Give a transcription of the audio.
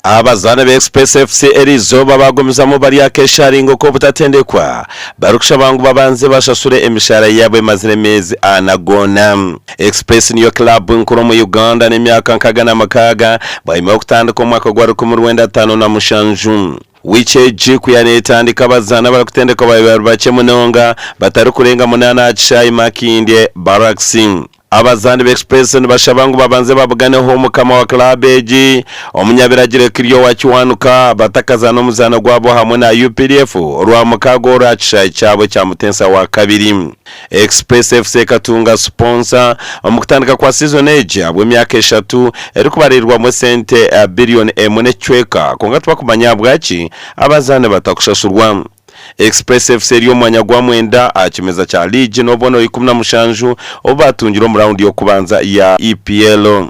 Abazaani ba Express FC eriizooba baagumizamu bari akesharingo k'obutatendekwa barikushaba ngu babanze bashashure emishaara yaabo emazire emeezi ana goona. Express niyo club nkuru omu Uganda n'emyaka 66 bwanyima y'okutandika omwaka gwa 1957. Wiiki egi ku yaneetandika abazaani abarikutendekwa baabaire bari bakye munonga batarikurenga munaana aha kishaayi Makindye Barracks. Abazaani ba Express nibashaba ngu babanze babuganeho mukama wa club egi, omunyabiragiro Kiryowa Kiwanuka batakazaana omuzaano gwabo hamwe na UPDF Orwamukaaga oru aha kishaayi kyabo ekya Mutensa wa kabiri. Express FC ekatunga siponsa omu kutandika kwa sizoni egi ahabw'emyaka eshatu erikubariirwamu esente biriyoni emwe n'ekicweka kwonka tibakumanya ahabwaki abazaani batakushashurwa. Express FC eri omu mwanya gwa mwenda aha kimeza kya liigi n'obubonero 17 obu baatungire omu raawundi y'okubanza ya EPL.